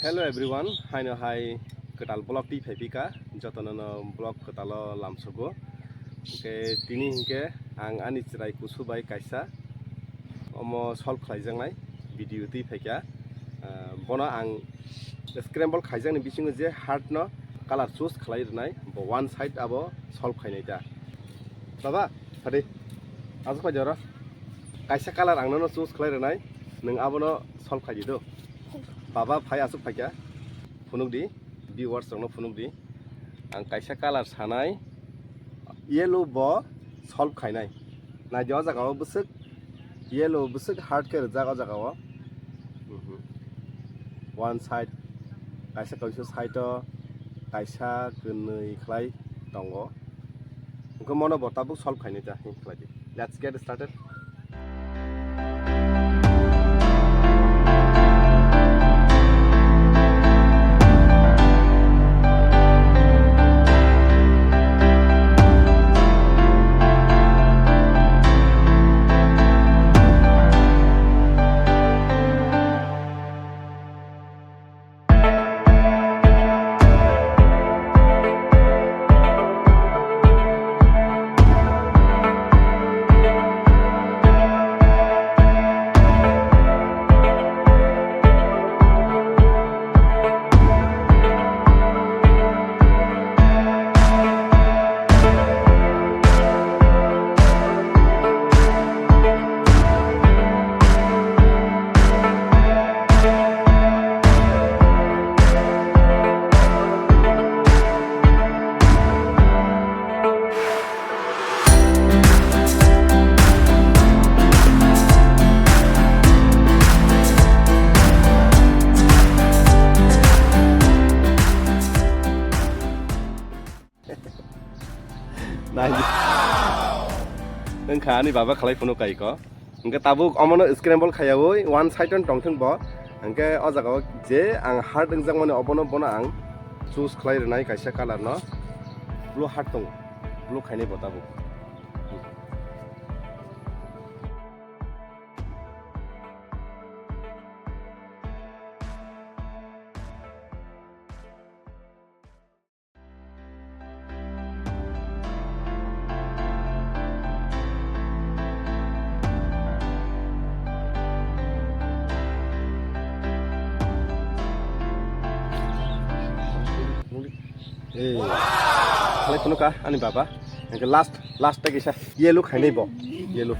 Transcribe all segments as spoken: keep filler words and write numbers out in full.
Hello everyone, haino hai kwtal vlog twi phai pika, jotono no vlog kwtalo lamsogo. Hwnkhe tini hwnkhe ang ani chwrai kusu bai kaisa omo solve khlaijaknai video twi phaikha. Ah, bono ang scramble khaijakni bisingo je heart no color choose khlai rwnai, bo one side abo solve khainai ta. Baba, phadi, aswk phai jora. Kaisa color ang nono choose khlai rwnai, nwng abono solve khai di do. Baba phai aswk phaikha, phunuk di, viewers rokno phunuk di. Ang kaisa color sanai, yellow bo solve khainai. Nai di o jaga o bwswk, yellow bwswk heart khe rwjak o jaga o. Mhm. One side, kaisa kaisa side o kaisa kwnwi khlai tongo. Hwnkhe mono bo tabuk solve khainai ta, hwnkhe khlai di. Let's get started. Nai. Wngkha ani baba khlai phano kaiko. Hwnkhe tabuk omono scramble khaiyaui one side on tongthwng bo. Hwnkhe o jaga o je ang heart wngjakmani obono bono ang choose khlai rwnai kaisa color no. Blue heart tongo. Blue khainai bo tabuk. Eh, khlai phano ka ani baba. Hwnkhe last, last ta kisa yellow khainai bo. Yellow.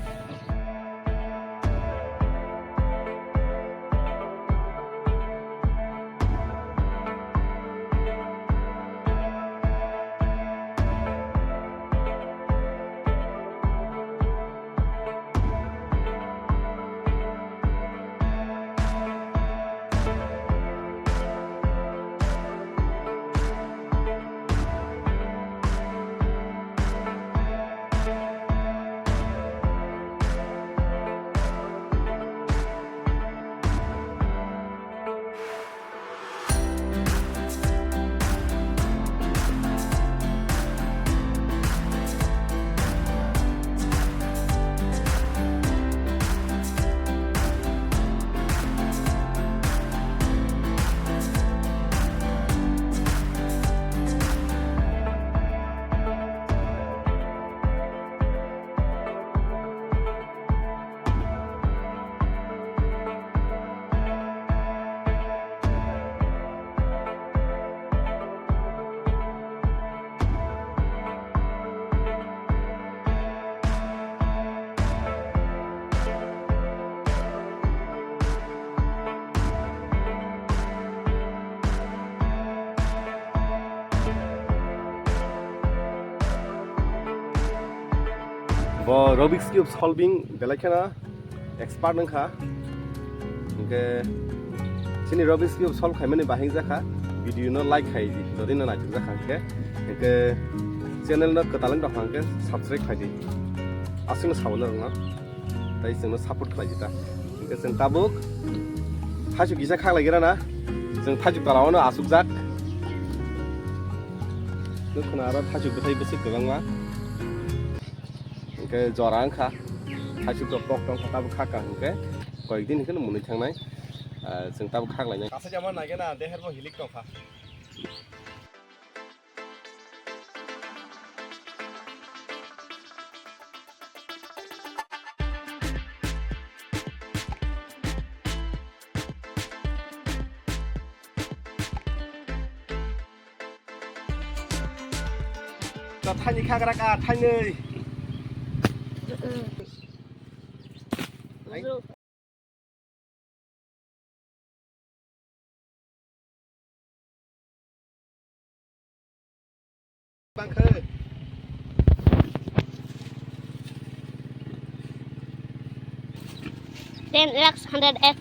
Bo Rubik's Cube solving belai kheno expert wngkha. Hwnkhe chini Rubik's Cube solve khaimani bahing jakha, video no like khai di, jodi no naithok jakha hwnkhe, hwnkhe channel no kwtal wng tongkha hwnkhe subscribe khai di. Aswkno sabo norokno. Tai chwngno support khlai di ta. Hwnkhe chwng tabuk thaichuk kisa khaklai gira na. Chwng thaichuk tola-o no achukjak. Nukhuna aro thaichuk bwthai bwswk kwbangma. Hwnkhe jora wngkha. Thaichuk rok kok tongkha tabuk khaka hwnkhe. Koyek din hwnkhe no mwnwi thangnai. Ah, chwng tabuk khak lainai. Kasa jama nai gana, deher bo hilik tongkha. Thaini khagra ka, thaini. Ten lakhs hundred X.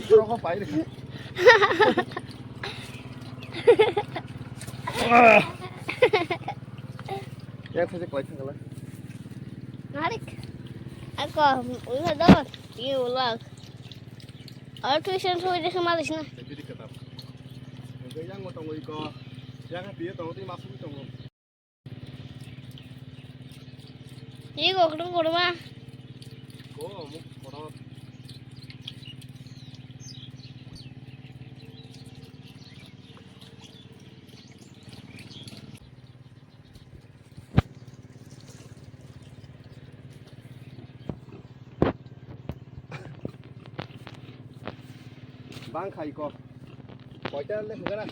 Rokok pai deh. Yang saya kelai tengah lah. Narik. Aku, udah dong. Iya, ulang. Aku tuh isan suwe deh sama di sini. Jadi ketap. Yang mau tunggu iko. Yang dia tunggu di masuk tunggu. Ego, kudung, kudung, ma. Ko, mo, kotor. Bang khai ko. Koita le hugana.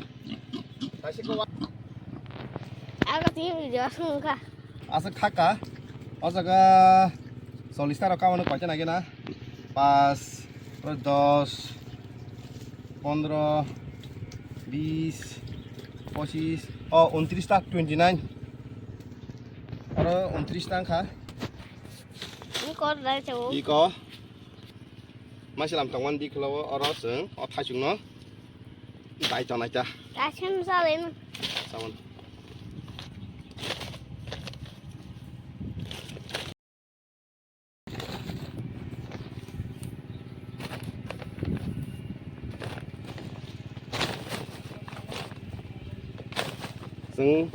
Kasi ko wa. Aga ti video sungka. Asa khaka. O jaga chollish ta rok kamano koita nagena. Pas, dos, pondro, bis, pochis, o, untris ta, twenty nine. Oro untris ta wngkha. Ni kor dai chao. Iko. Masilam tongmani dikholo oro chwng o thaichukno dai tonai ta. Kaisa no chalai no. Chabon. Chwng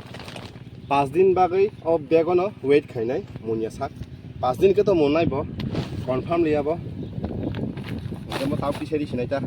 pas din bagwi o bag-o no wait khainai, munya sak. Pas din khe to munnai bo, confirm liya bo. Hwnkhe mo tao kisa ri sinai ta.